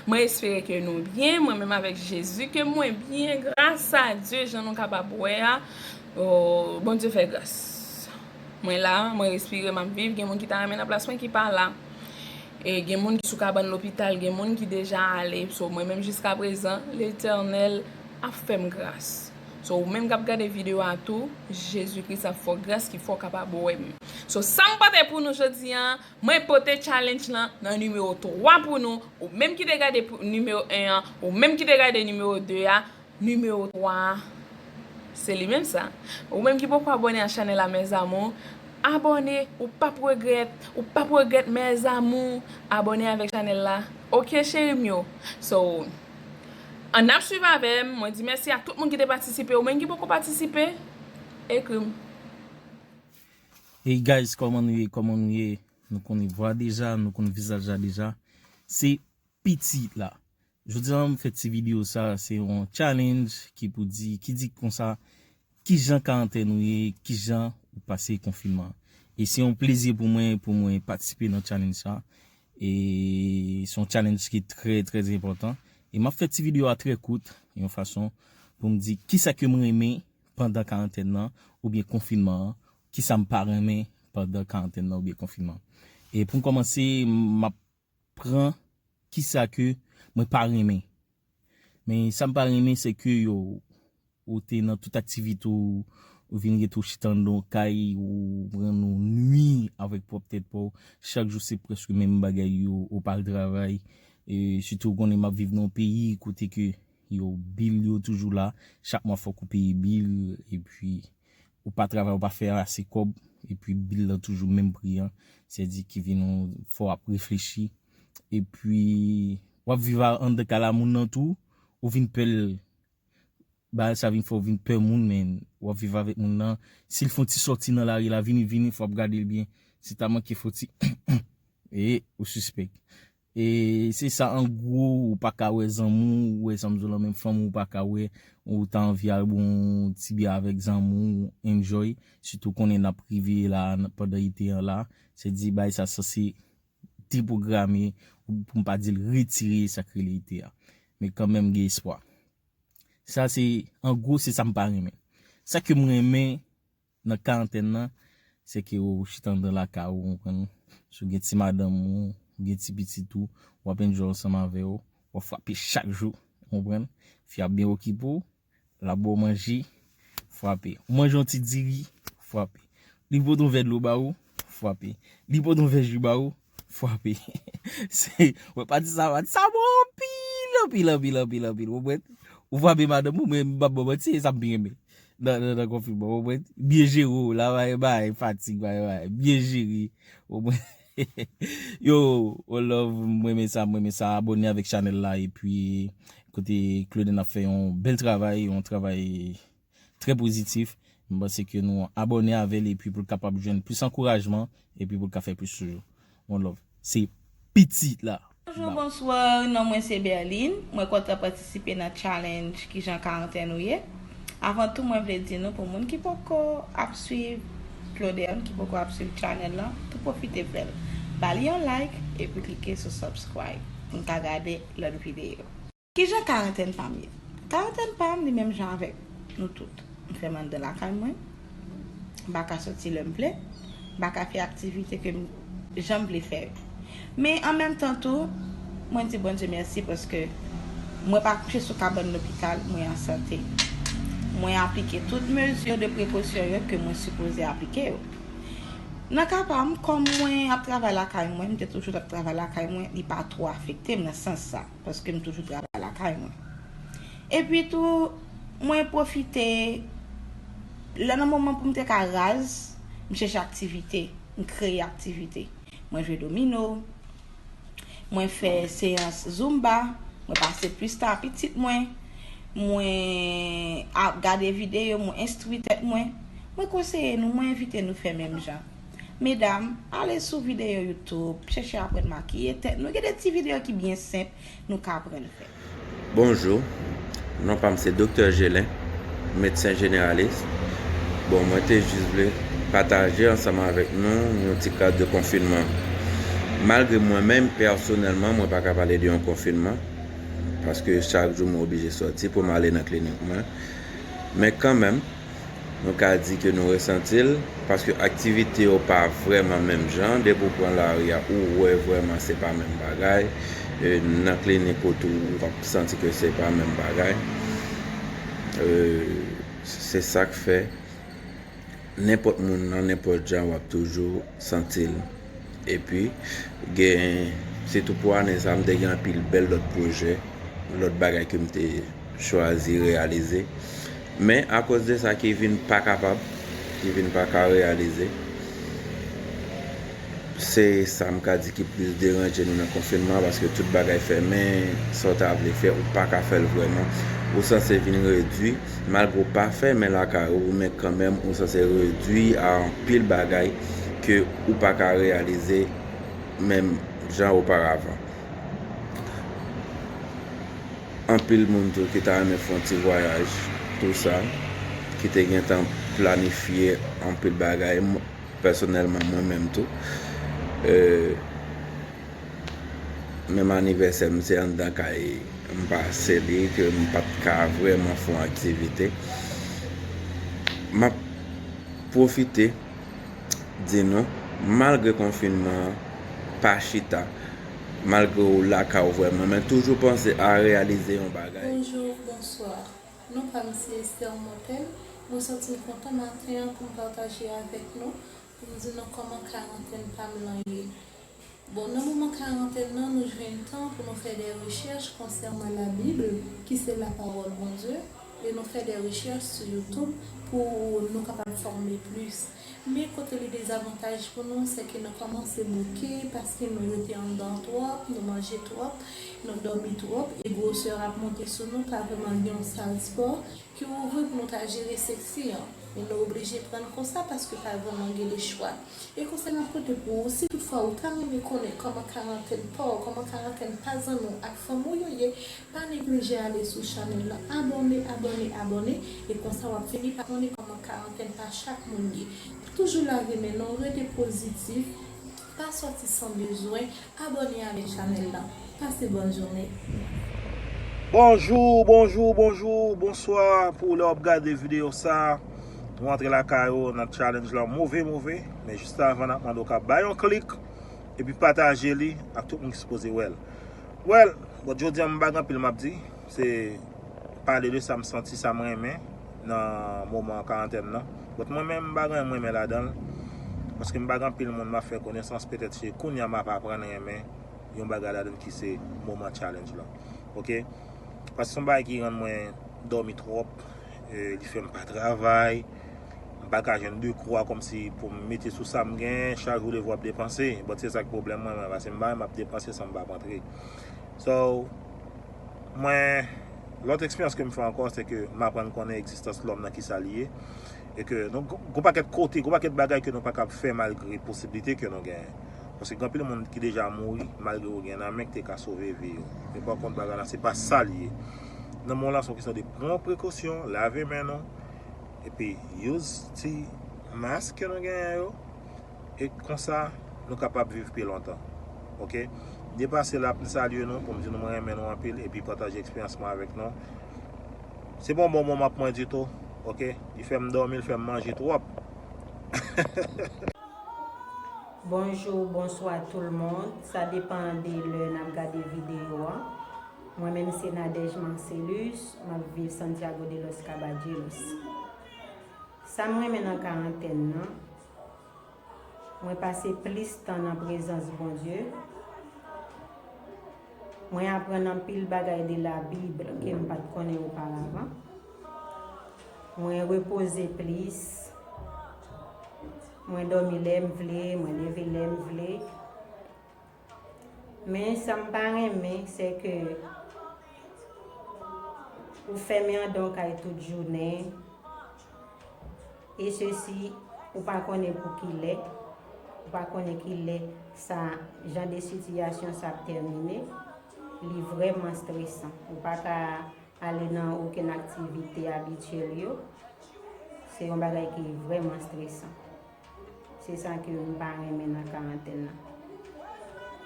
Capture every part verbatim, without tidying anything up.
Mwen espere ke nou byen, mwen menm avèk Jezi ke mwen byen, gras a Dye, jan nou kapab wè a, o, Bondye fè gras. Mwen la, mwen respire, m ap viv, gen moun ki ta renmen nan plas mwen ki pa la. E gen moun ki sou kabann lopital, gen moun ki deja ale. So, mwen menm jiska prezan, Letènèl ap fè m gras. So, ou menm k ap gade videyo a tou, Jezi Kris ap fè w gras ki fè w kapab wè m. So, sa m pote pou nou jodi a, mwen pote challenge lan nan nimewo twa pou nou. Ou menm ki te gade pou nimewo en an, ou menm ki te gade nimewo de a, nimewo twa a, se li menm sa. Ou menm ki poko abòne a chanèl la, mes amours, abòne, ou p ap regrèt, ou p ap regrèt, mes amours, abòne avèk chanèl la. Oke, cheri m yo. So, ann ap swiv avè m, mwen di mèsi a tout moun ki te patisipe, ou menm ki poko patisipe, ekri m. Hey guys, kòman nou ye? Kòman nou ye? Nou konnen vwa deja, nou konnen vizaj la deja. Se Pitit la. Jodi a m fè ti videyo sa, se yon challenge ki pou di, ki di konsa, kijan karantèn ou ye, kijan ou pase konfinman. E se yon plezi pou mwen, pou mwen patisipe nan challenge sa. E se yon challenge ki trè, trè enpòtan. E m ap fè ti videyo a trè kout, yon fason pou m di kisa ke m renmen pandan karantèn nan, oubyen konfinman an, kisa m pa renmen pandan karantèn nan oubyen konfinman. E pou m kòmanse, m ap pran kisa ke mwen pa renmen. Men sa m pa renmen, se ke yo, ou te nan tout aktivite w, ou vin rete w chita anndan yon kay, ou pran yon nwi avèk pwòp tèt pa w. Chak jou se prèske menm bagay yo, ou pa al travay. E sitou ou konnen m ap viv nan yon peyi kote ke yo, bil yo toujou la. Chak mwa fòk ou peye bil, epi ou pa travay, ou pa fè ase kòb, epi bil lan toujou menm pri an. Sèdi ki vin yon, fò w ap reflechi. Epi w ap viv a, anndan kay la moun nan tou, ou vin pè l. Bagay sa vin fè w vin pè moun, men w ap viv avèk moun nan. Si l fè yon ti sòti nan lari la, vini, vini, fò w ap gade l byen. Si ta manke fè w ti e ou sispèk. E se sa, an gwo, ou pa ka wè zanmi w, ou wè sa m di w lan, menm fanmi w pa ka wè, ou ta anvi al bwè yon ti byè avèk zanmi w, enjoy, sitou konnen n ap rive la, n-, pandan ete an la, se di bagay sa sanse depwograme, pou m pa di l retire sa k rele ete a. Men kanmenm gen espwa. Sa se, an gwo, se sa m pa renmen. Sa ke m renmen, nan karantèn nan, se ke ou chita anndan lakay ou, ou konprann? Si w gen ti madanm ou, ou gen ti pitit ou, w ap enjoy ansanm avè yo, w ap frape chak jou, ou konprann? Fi a ap byen okipe w, l ap ba w manje, frape. Ou manje yon ti diri, frape. Li pote yon vè dlo ba ou, frape. Li pote yon vè ji ba ou, frape. Se, mwen pa di sa, pa di sa bon anpil, anpil, anpil, anpil, anpil, ou konprann? Ou frape madanm ou, men m p ap ba w manti, e sa m pi renmen nan, nan, nan konfinman, ou konprann? Byen jere w, la, bay, bay, fatig, bay, bay, byen jere, ou konprann? Yo, one love, m renmen sa, m renmen sa, abòne avèk chanèl la, epi kote Claudine ap fè yon bèl travay, yon travay trè pozitif. M panse ke nou abòne avè l epi pou l kapab jwenn plis ankourajman epi pou l ka fè plis toujou. One love. Se pitit la. Bonjou, bonswa, non mwen se Berline. Mwen kontan patisipe nan challenge Kijan karantèn ou ye. Avan tou, mwen vle di nou pou moun ki poko ap swiv Clauderne, ki poko ap swiv channel lan, tou pwofite fè l. Ba li yon like epi klike sou subscribe pou n ka gade lòt videyo. Kijan karantèn pa m ye? Karantèn pa m li menm jan avèk nou tout. M fèmen anndan lakay mwen. M pa ka soti lè m vle. M pa ka fè aktivite ke m jan m vle fè yo. Men an menm tan tou, mwen di Bondye mèsi paske mwen pa kouche sou kabann lopital, mwen an sante. Mwen aplike tout mezi de prekosyon yo ke mwen sipoze aplike yo. Nan ka pa m, kòm mwen ap travay lakay mwen, m te toujou ap travay lakay mwen, li pa twò afekte m nan sans sa. Paske m toujou travay lakay mwen. Epi tou, mwen pwofite, lè nan moman pou m te ka raz, m chèche aktivite, m kreye aktivite. Mwen jwe domino, mwen fè seyans zumba, mwen pase plis tan a pitit mwen, mwen ap gade videyo, mwen enstwi tèt mwen. Mwen konseye nou, mwen envite nou fè menm jan. Medam, ale sou videyo YouTube, chèche aprann makiye tèt nou. Gen de ti videyo ki byen senp, nou ka aprann fè. Bonjou, non pa m se Doktè Gelin, medsen jeneralis. Bon, mwen te jis vle pataje ansanm avèk nou yon ti kad de konfinman. Malgre mwen menm, pèsonèlman, mwen pa ka pale de yon konfinman, paske chak jou mwen oblije sòti pou m ale nan klinik mwen. Men kanmenm, nou ka di ke nou resanti l, paske aktivite yo pa vrèman menm jan. Depi w pran lari a, ou wè vrèman se pa menm bagay. E, nan klinik ou tou, w ap santi ke se pa menm bagay. E, se sa k fè nenpòt moun nan nenpòt jan w ap toujou santi l. Epi, gen, sitou pou ane sa, m te gen anpil bèl lòt pwojè, lòt bagay ke m te chwazi reyalize. Men, akoz de sa ki vin pa kapab, ki vin pa ka reyalize, se sa m ka di ki plis deranje nou nan konfinman, paske tout bagay fèmen, sa w ta vle fè, ou pa ka fè l vrèman. Ou sanse vin redui, malgre w pa fèmen lakay ou, men kanmenm, ou sanse redui a anpil bagay ke ou pa ka reyalize menm jan oparavan. Anpil moun tou ki ta renmen fè yon ti vwayaj, tou sa, ki te gentan planifye anpil bagay. M-, pèsonèlman, mwen menm tou, e, menm anivèsè m, se anndan kay m pase li, ke m pa t ka vrèman fè yon aktivite. M ap pwofite di nou, malgre konfinman an, pa chita, malgre w lakay ou vrèman, men toujou panse a reyalize yon bagay. Bonjou, bonswa. Non pa m se Esther Montel. Mwen santi m kontan maten an pou m pataje avèk nou, pou m di nou kòman karantèn pa m lan ye. Bon, nan moman karantèn nan, nou jwenn tan pou nou fè de rechèch konsènan Labib, ki se lapawòl Bondye, e nou fè de rechèch sou YouTube pou nou kapab fòme plis. Men kote li dezavantaj pou nou, se ke nou kòmanse bouke paske nou rete anndan twòp, nou manje twòp, nou dòmi twòp, e gwosè ap monte sou nou, pa vrèman gen yon sal spò ki ouvri pou nou ta jere seksi an. Men nou oblije pran l konsa paske pa vrèman gen lechwa. E konsèy m ap pote pou ou, si toutfwa ou ta renmen konnen kòman karantèn pa w, kòman karantèn pa zanmi w ak fanmi w yo ye, pa neglije ale sou chanèl lan, abòne, abòne, abòne, e konsa w ap fini pa konnen kòman karantèn pa chak moun ye. Toujou lave men nou, rete pozitif, pa sòti san bezwen, abòne avèk chanèl lan. Pase bòn jounen. Bonjou, bonjou, bonjou, bonswa pou lè w ap gade videyo sa. Nou antre lakay ou nan challenge lan move, move. Men jis avan, n ap mande w ka bay yon klik epi pataje li ak tout moun ki sipoze wè l. Well, bon, jodi a m pa gen anpil m ap di. Se pale de sa m santi, sa m renmen nan moman karantèn nan. But mwen menm, m pa gen anyen m renmen ladan l. Paske m pa gen anpil moun m ap fè konesans, petèt se kounye a m ap aprann renmen yon bagay ladan l ki se moman challenge lan. Oke? Paske se yon bagay ki rann mwen dòmi twòp, e, li fè m pa travay, m pa ka jwenn de kòb kòmsi pou m mete sou sa m gen, chak jou w leve w ap depanse. But se sa k pwoblèm mwen, mwen, paske m pa renmen ap depanse san m pa ap antre. So, mwen, lòt eksperyans ke m fè ankò, se ke m aprann konnen egzistans lòm nan kisa li ye. E ke nou, gon pakèt kote, gon pakèt bagay ke nou pa kab fè malgre posiblite ke nou genyen. Paske gen anpil moun ki deja mouri malgre yo gen nan men ki te ka sove vi yo. Men pa kont bagay la, se pa sa l ye. Nan moman la, se yon kesyon de pran prekosyon, lave men nou, epi use ti mask ke nou genyen yo. E konsa, nou kapab viv pi lontan. Oke? Depase la, m salye nou, pou m di nou mwen renmen nou anpil, epi pataje eksperyans mwen avèk nou. Se pa yon bon moman pou mwen ditou, oke? Li fè m dòmi, li fè m manje twòp. Bonjou, bonswa tout le monde. Sa depan de lè n ap gade videyo a. Mwen menm se Nadège Marcellus, m ap viv Santiago de los Caballeros. Sa m renmen nan karantèn nan, mwen pase plis tan nan prezans Bondye. Mwen aprann anpil bagay de Labib ke m pa t konnen oparavan. Mwen repoze plis. Mwen dòmi lè m vle, mwen leve lè m vle. Men sa m pa renmen, se ke ou fèmen anndan w kay tout jounen. E sesi, ou pa konnen pou ki lè, ou pa konnen ki lè sa jan de sitiyasyon sa ap tèmine, li vrèman stresan. Ou pa ka ale nan okenn aktivite abityèl yo. Se yon bagay ki vrèman stresan. Se sa ke m pa renmen nan karantèn nan.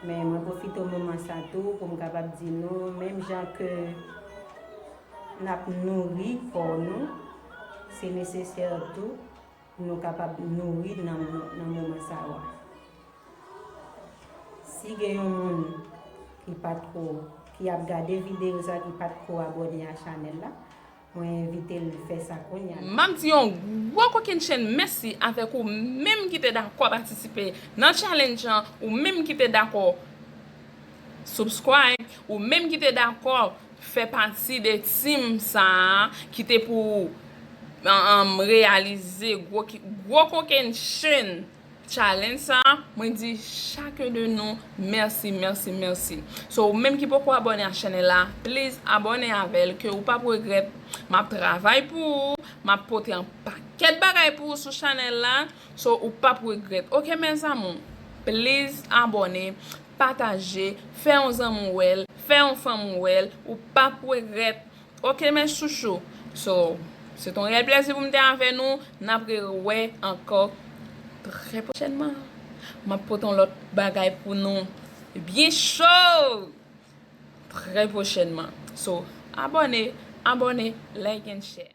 Men mwen pwofite moman sa tou pou m kapab di nou, menm jan ke n ap nouri kò nou, se nesesè tou pou nou kapab nouri nanm nou nan moman sa yo. Si gen yon moun ki pa t ko, ki ap gade videyo sa, ki pa t ko abòne a chanèl la, mwen envite l fè sa kounye a. M ap di yon gwo kokennchenn mèsi avèk ou menm ki te dakò patisipe nan challenge an, ou menm ki te dakò subscribe, ou menm ki te dakò fè pati de team sa a ki te pou, um, reyalize gwo, ki- gwo kokennchenn challenge sa a. Mwen di chak de nou mèsi, mèsi, mèsi. So, ou menm ki poko abòne a chanèl la, please abòne avè l, ke ou p ap regrèt. M ap travay pou ou, m ap pote yon pakèt bagay pou ou sou chanèl la. So, ou p ap regrèt. Ok, mes amours, please abòne, pataje, fè yon zanmi w wè l, fè yon fanmi w wè l, ou p ap regrèt. Ok, mes chouchous. So, se t on reyèl plèzi pou m te avè nou. N ap rewè ankò trè pwochènman. M ap pote yon lòt bagay pou nou byen cho trè pwochènman. So, abòne, abòne, like and share.